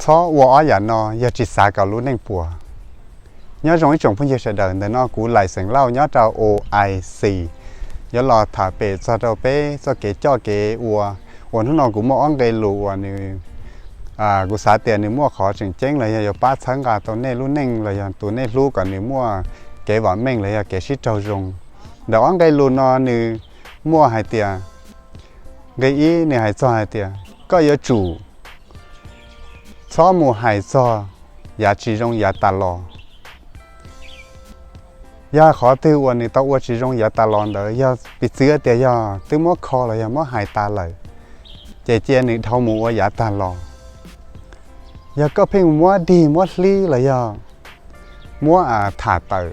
Txhob ua ob yam no yog tsis xav kom lub neej puas. Nyob zoo ib tsoom phooj ywg sawv daws, ntawm no kuv Laim Xeem Lauj nyob rau O I C yuav los tham pem txog rau peb txoj kev coj kev ua, uas hnub no kuv muaj ob nqe lus uas nws, kuv xav tias nws muaj qhov tseem ceeb los yog yuav pab txhawb nqa tau nej lub neej los yog tus nej hlub kom nws muaj kev vam meej los yog kev sib raug zoo. Ntawm ob nqe lus no nws muaj hais tias, nqe ib nws hais txog hais tias koj yuav tsum txhob mus hais txog yav tsis zoo yav tas los. Yog qhov twg uas nws tau ua tsis zoo yav tas los ntawd, yog piv txwv tias yog twb muab kho los yog muab hais tas lawm, ces cia nws dhau mus ua yav tag los. Yog koj pheej muab dig muab hlib los yog muab tham tawm,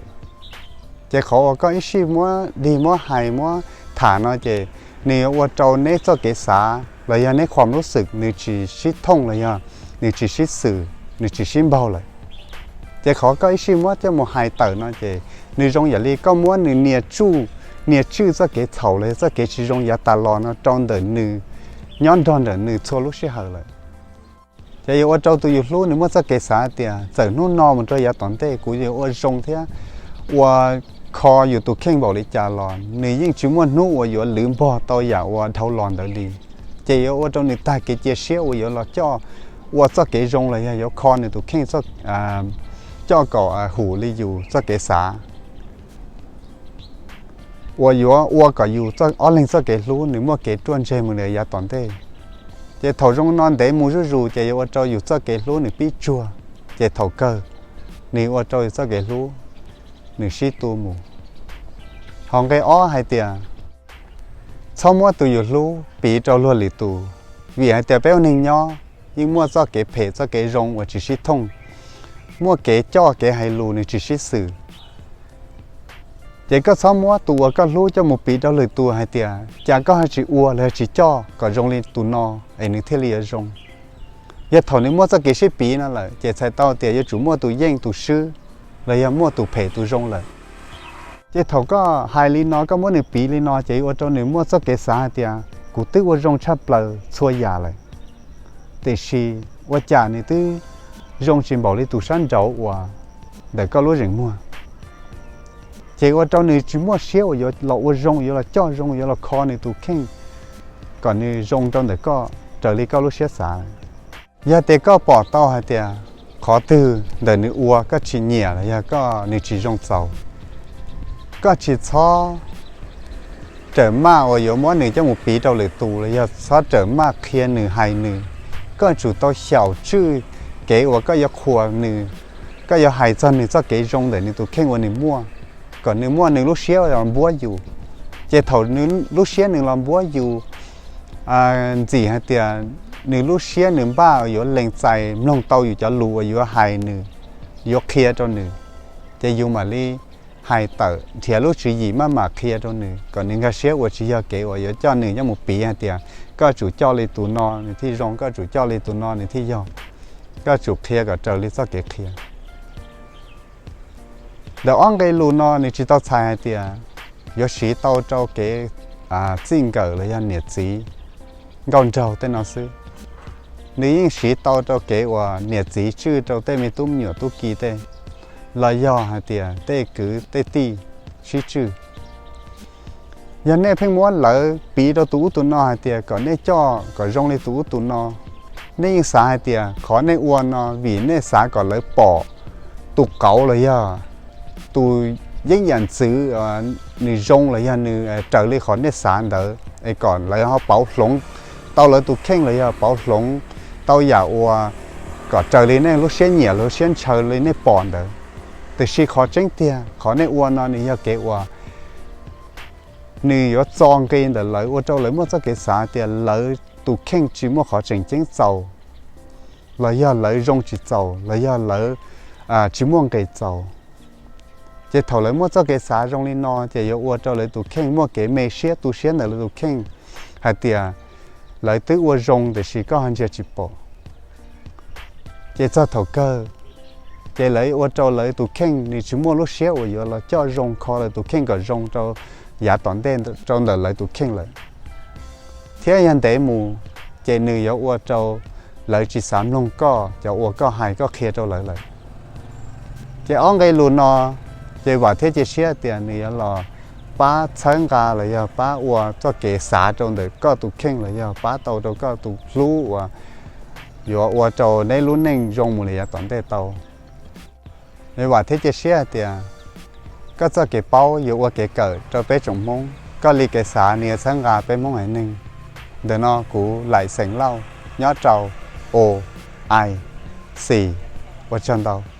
ces qhov uas koj ib sij muab dig muab hais muab tham no ces nws yuav ua rau neb txoj kev xav los yog neb khuam lub xwm nws tsis sib thooj los yog nws tsis sib xws, nws tsis sib npaug lawm. Ces qhov koj ib sij muab coj mus hais tawm no ces nws zoo yam li koj muab nws nias tsuj, nias tswj txoj kev txhaum los yog txoj kev tsis zoo yav tas los no rau ntawm nws, nyob nrog ntawm nws txhua lub sij hawm lawm. Ces yuav ua rau tus yus hlub nws muaj txoj kev xav tias txawm hnub no mus rau yav tom ntej kuv yuav ua zoo thiab ua kho yus tus kheej npaum li cas los nws yeej tsis muaj hnub uas yuav lwv npog tau yam uas dhau los ntawd li. Ces yuav ua rau nws tag kev cia siab uas yuav los coj ua txoj kev zoo los yog yuav kho nws tus kheej coj kom hum li yus txoj kev xav, uas yuav ua kom yus ob leeg txoj kev hlub nws muaj kev ruaj ntseg mus ntawm yav tom ntej. Ces thaum zoo no ntev mus zuj zus ces yuav ua rau yus txoj kev hlub nws pib tsuag, ces thaum kawg nws ua rau yus txoj kev hlub nws sib tu mus. Hos nqe ob hais tias txhob muab tus yus hlub piv rau luag lwm tus, vim hais tias peb ua neeg nyob yeej muaj txoj kev phem txoj kev zoo uas tsis sib thooj, muaj kev coj kev hais lus nws tsis sib xws. Ces koj txhob muab tus uas koj hlub coj mus piv rau lwm tus hais tias cas koj ho tsis ua los yog tsis coj kom zoo li tus no es nws thiaj li yuav zoo. Yog thaum nws muaj txoj kev sib piv no lawm ces txhais tau tias yuav tsum muaj tus yeej tus swb los yog muaj tus phem tus zoo lawm. Ces thaum koj hais li no koj muab nws piv li no ces yuav ua rau nws muaj txoj kev xav hais tias kuv twb ua zoo tshaj plaws txhua yam lawm, tiam sis ua cas nws twb zoo tsis npaum li tus sab nraud uas ntawm koj lub zeem muag. Ces ua rau nws tsis muaj siab uas yuav los ua zoo, yuav los coj zoo, yuav los kho nws tus kheej kom nws zoo rau ntawm koj raws li koj lub siab xav. Yog tias koj pom tau hais tias qhov twg ntawm nws ua koj tsis nyiam los yog koj nws tsis zoo txaus, koj tsis txhob rawm maj uas yuav muab nws coj mus piv rau lwm tus los yog txhob rawm maj qhia nws hais nws. Koj tsum tau xyaum tswj kev uas koj yuav qhuas nws, koj yuav hais txog nws txoj kev zoo ntawm nws tus kheej uas nws muaj, kom nws muaj nws lub siab los npuab yus. Ces thaum nws lub siab nws los npuab yus, ntxim hais tias nws lub siab nws npaj yuav lees txais mloog tau yus cov lus uas yuav hais nws, yuav qhia rau nws, ces yus mam li hais tawm nrhiav lub tswv yim maj mam qhia rau nws kom nws nkag siab ua tsis yog kev uas yuav coj nws nyob mus piv hais tias koj tsum coj li tus no nws thiaj zoo, koj tsum coj li tus no nws thiaj yog, koj tsum qhia kom raws li txoj kev qhia. Ntawm ob nqe lus no nws tsis tau txhais hais tias yuav siv tau rau kev txij nkawm los yog niam txiv nkauj nraug tej no xwb. Nws yeej siv tau rau kev uas niam txiv tswj rau tej me tub me nyuam tub ki tej, los yog hais tias tej kwv tej tij sib tswj. Yog nej pheej muab lawv piv rau tus ub tus no hais tias kom nej coj kom zoo li tus ub tus no, nej yeej xav hais tias qhov nej ua no vim nej xav kom lawv pom tus qauv los yog tus yeeb yam ntxwv nws zoo los yog nws raws li qhov nej xav ntawd es kom lawv ho pauv hloov tau lawv tus kheej los yog pauv hloov tau yam uas kom raws li nej lub siab nyiam lub siab ntshaw li nej pom ntawd. Tiam sis qhov tseeb tiag qhov nej ua no nws yog kev uas nws yuav txo nqi ntawm lawv ua rau lawv muaj txoj kev xav tias lawv tus kheej tsis muaj qhov tseem ceeb txaus, los yog lawv zoo tsis txaus los yog lawv tsis muaj nqis txaus. Ces thaum lawv muaj txoj kev xav zoo li no ces yuav ua rau lawv tus kheej muaj kev me siab tu siab ntawm lawv tus kheej hais tias lawv twb ua zoo tiam sis koj ho ntsia tsis pom. Ces txog thaum kawg ces lawv ua rau lawv tus kheej nws tsis muaj lub siab uas yuav los coj zoo kho lawv tus kheej kom zoo rau yav tom ntej rau ntawm lawv tus kheej lawm. Thiab yog ntev mus ces nws yuav ua rau lawv tsis xav mloog koj cov uas koj hais koj qhia rau lawv lawm. Ces ob nqe lus no ces Vam thiab cia siab tias nws yuav los pab txhawb nqa los yog pab ua txoj kev xav rau ntawm koj tus kheej los yog pab tau rau koj tus hlub uas yuav ua rau neb lub neej zoo mus li yav tom ntej tau. Nws Vam thiab cia siab tias koj txoj kev paub yuav ua kev kawm rau peb tsoom Hmoob, koj li kev xav nws yuav txhawb nqa peb Hmoob haiv neeg. Ntawm no kuv Laim Xeem Lauj nyob rau O I C, ua tsaug ntau.